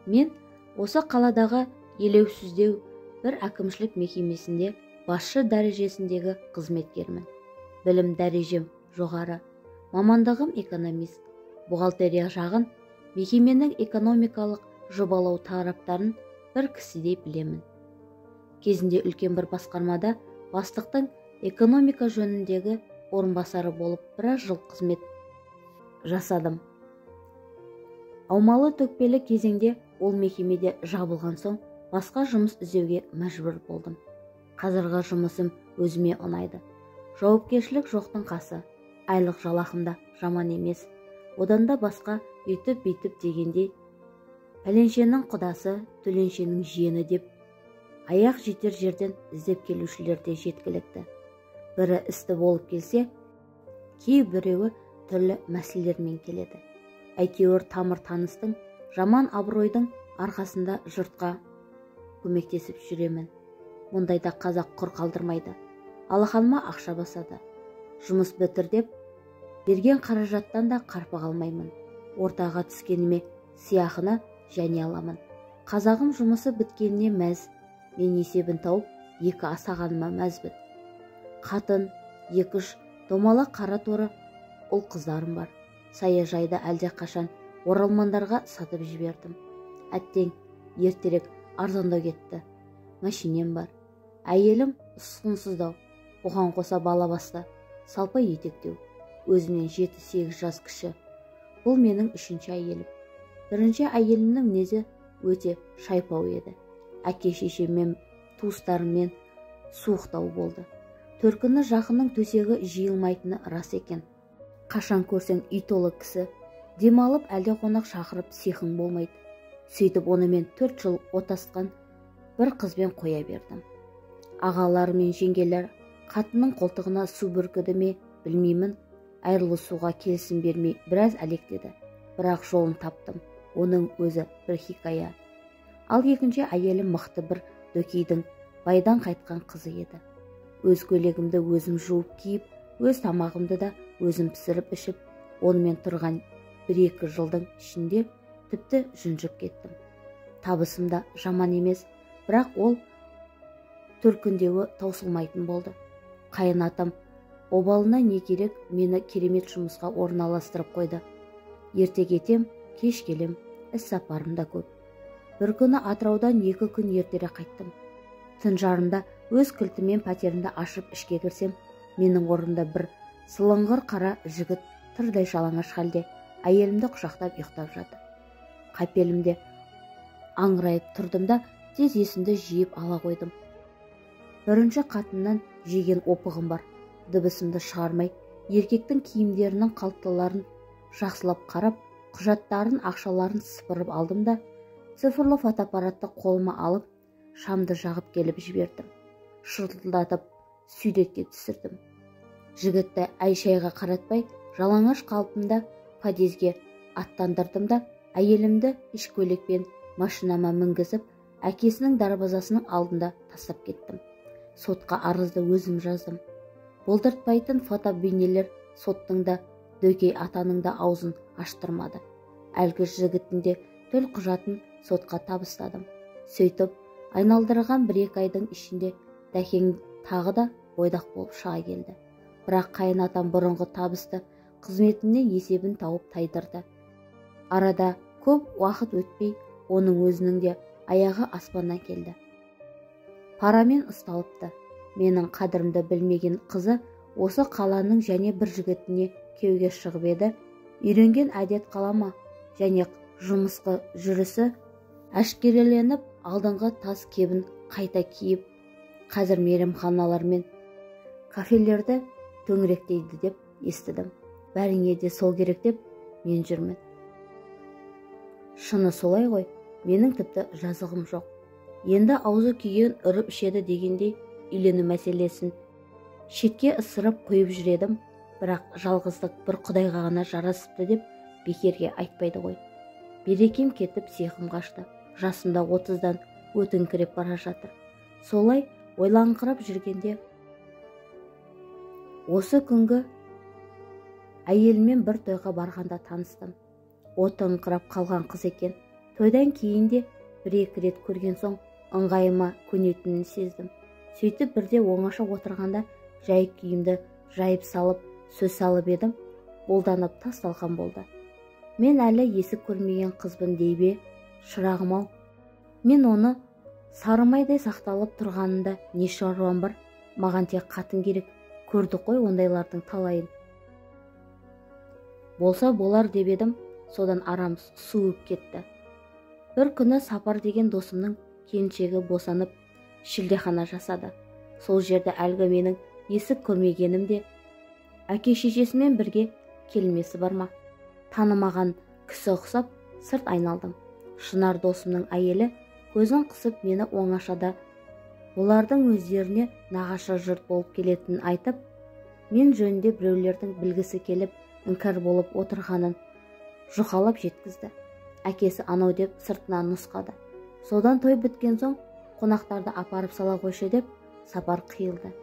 Мен осы қаладағы елеусіздеу бір әкімшілік мекемесінде басшы дәрежесіндегі қызметкермін. Білім дәрежем жоғары, мамандығым экономист. Бухгалтерия жағын, мекеменің экономикалық жобалау тараптарын бір кісідей білемін. Кезінде үлкен бір басқармада бастықтың экономика жөніндегі орынбасары болып біраз жыл қызмет жасадым. Аумалы-төкпелі кезеңде ол мекемеде жабылған соң басқа жұмыс іздеуге мәжбүр болдым. Қазіргі жұмысым өзіме ұнайды. Жауапкершілік жоқтың қасы, айлық жалақым да жаман емес. Одан да басқа үйтіп-бүйтіп дегендей, пәленшенің құдасы, төленшенің жиені деп аяқ жетер жерден іздеп келушілер де жеткілікті. Бірі істі болып келсе, кейбіреуі түрлі мәселелермен келеді. Әйтеуір тамыр таныстың, жаман абыройдың арқасында жұртқа көмектесіп жүремін. Мұндайда қазақ құр қалдырмайды. Алақаныма ақша басады. Жұмыс бітір деп берген қаражаттан да қарпық алмаймын. Ортаға түскеніме сыйақыны және аламын. Қазағым жұмысы біткеніне мәз, мен есебін тауып екі асағаныма мәзбін. Қатын, екі-үш домалақ қара торы ұл қыздарым бар. Саяжайды әлде қашан оралмандарға сатып жібердім. Әттең, ертерек арзандау кетті. Машинем бар. Әйелім ұсқынсыздау, оған қоса бала басты, салпа етектеу. Өзімнен 7-8 жас кіші. Бұл менің үшінші әйелім. Бірінші әйелімнің мінезі өте шайпау еді. Әке шешеммен, туыстарыммен суықтау болды. Төркіні жақынның төсегі жиылмайтыны рас екен. Қашан көрсең үй толы кісі, демалып әлде қонақ шақырып сиқың болмайды. Сөйтіп онымен 4 жыл отасқан бір қызбен қоя бердім. Ағалары мен жеңгелер қатынның қолтығына су бүркіді ме білмеймін, айырылысуға келісім бермей біраз әлектеді. Бірақ жолын таптым. Оның өзі бір хикая. Ал екінші әйелім мықты бір дөкейдің байдан қайтқан қызы еді. Өз көйлегімді өзім жуып киіп, өз тамағымды да өзім пісіріп ішіп, онымен тұрған 1-2 жылдың ішінде тіпті жүнжіп кеттім. Табысым да жаман емес, бірақ ол төркіндеуі таусылмайтын болды. Қайын атам обалына не керек, мені керемет жұмысқа орналастырып қойды. Ерте кетем, кеш келем, іс сапарым да көп. Бір күні Атыраудан 2 күн ертерек қайттым. Түн жарымда өз кілтіммен пәтерімді ашып ішке кірсем, менің орнымда бір сылыңғыр қара жігіт тырдай жалаңаш халде әйелімді құшақтап ұйықтап жатыр. Қапелімде аңырайып тұрдым да тез есімді жиып ала қойдым. Бірінші қатыннан жеген опығым бар. Дыбысымды шығармай, еркектің киімдерінің қалталарын жақсылап қарап, құжаттарын, ақшаларын сыпырып алдым да, цифрлы фотоаппаратты қолыма алып, шамды жағып келіп жібердім. Шырылдатып суретке түсірдім. Жігітті әй-шайға қаратпай, жалаңаш қалпымда подъезге аттандырдым да, әйелімді іш көйлекпен машинама мінгізіп, әкесінің дарбазасының алдында тастап кеттім. Сотқа арызды өзім жаздым. Болдыртпайтын фото бейнелер соттың да, дөкей атаның да аузын аштырмады. Әлгі жігіттің де төл құжатын сотқа табыстадым. Сөйтіп, айналдырған 1-2 айдың ішінде дәкең тағы да бойдақ болып шыға келді. Бірақ қайын атам бұрынғы табысты қызметімнен есебін тауып тайдырды. Арада көп уақыт өтпей, оның өзінің де аяғы аспаннан келді. Парамен ұсталыпты. Менің қадірімді білмеген қызы осы қаланың және бір жігітіне күйеуге шығып еді. Үйренген әдет қалама және жұмысқы жүрісі әшкереленіп, алдыңғы тас кебін қайта киіп, қазір мейрамханалар мен кафелерді төңіректейді деп естідім. Бәріңе де сол керек деп мен жүрмін. Шыны солай ғой, менің тіпті жазығым жоқ. Енді аузы күйген ұрып ішеді дегендей үйлену мәселесін шетке ысырып қойып жүредім, бірақ жалғыздық бір құдайға ғана жарасыпты деп бекерге айтпайды ғой. Берекем кетіп сиқым қашты. Жасымда 30-дан өтіңкіреп бара жатыр. Солай ойлаңқырап жүргенде осы күнгі әйеліммен бір тойға барғанда таныстым. Отыңқырап қалған қыз екен. Тойдан кейін де бір-екі рет көрген соң ыңғайыма көнетінін сездім. Сөйтіп бірде оңаша отырғанда жай күйімді жайып салып, сөз салып едім, бұлданып тас талқан болды. Мен әлі есік көрмеген қызбын дей бе, шырағым-ау. Мен оны сарымайдай сақталып тұрғанында не шаруам бар, маған тек қатын керек, көрдік қой ондайлардың талайын. Болса болар деп едім, содан арамыз суып кетті. Бір күні Сапар деген досымның келіншегі босанып шілдехана жасады. Сол жерде әлгі менің есік көрмегенім де әке шешесімен бірге келмесі бар ма? Танымаған кісі ұқсап сырт айналдым. Шынар досымның әйелі көзін қысып мені оңашада олардың өздеріне нағашы жұрт болып келетінін айтып, мен жөнінде біреулердің білгісі келіп іңкәр болып отырғанын жұқалап жеткізді. Әкесі анау деп сыртынан нұсқады. Содан той біткен соң қонақтарды апарып сала қойшы деп Сапар қиылды.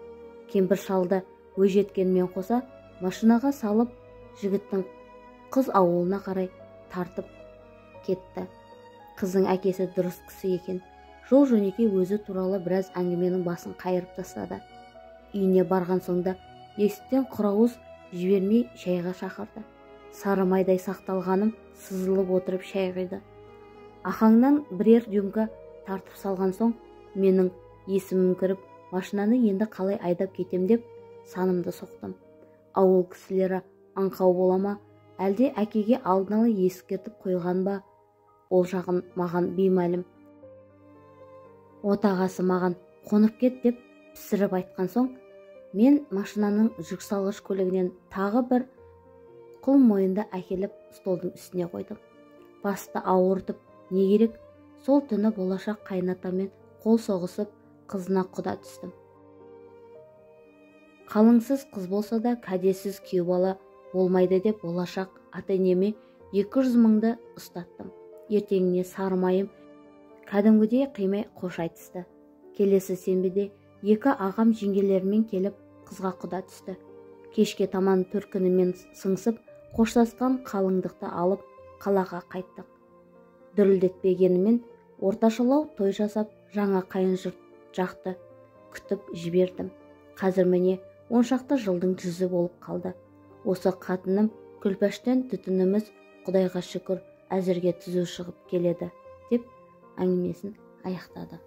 Кемпір шалды өжеткенмен қоса машинаға салып жігіттің қыз ауылына қарай тартып кетті. Қыздың әкесі дұрыс кісі екен. Жол жөнекей өзі туралы біраз әңгіменің басын қайырып тастады. Үйіне барған соң да есіктен құрауыз жібермей шайға шақырды. Сары майдай сақталғаным сызылып отырып шай құйды. Ахаңнан бірер рюмка тартып салған соң менің есімім кіріп, машинаны енді қалай айдап кетем деп санымды соқтым. Ауыл кісілері аңқау бола ма, әлде әкеге алдын ала ескертіп қойған ба, ол жағын маған беймәлім. Отағасы маған қонып кет деп пісіріп айтқан соң, мен машинаның жүк салғыш көлігінен тағы бір құл мойынды әкеліп столдың үстіне қойдым. Басты ауыртып не керек, сол түні болашақ қайынатамен қол соғысып қызына құда түстім. Қалыңсыз қыз болса да кәдесіз күйеу бала болмайды деп болашақ ата-енеме 200 мыңды ұстаттым. Ертеңіне сары майым кәдімгідей қимай қош айтысты. Келесі сенбіде екі ағам жеңгелерімен келіп қызға құда түсті. Кешке таман төркінімен сыңсып қоштасқан қалыңдықты алып қалаға қайттық. Дүрілдетпегенімен орташалау той жасап жаңа қайын жұрт жақты күтіп жібердім. Қазір міне 10 шақты жылдың жүзі болып қалды. Осы қатыным Күлпәштен түтініміз Құдайға шүкір әзірге түзу шығып келеді деп әңгімесін аяқтады.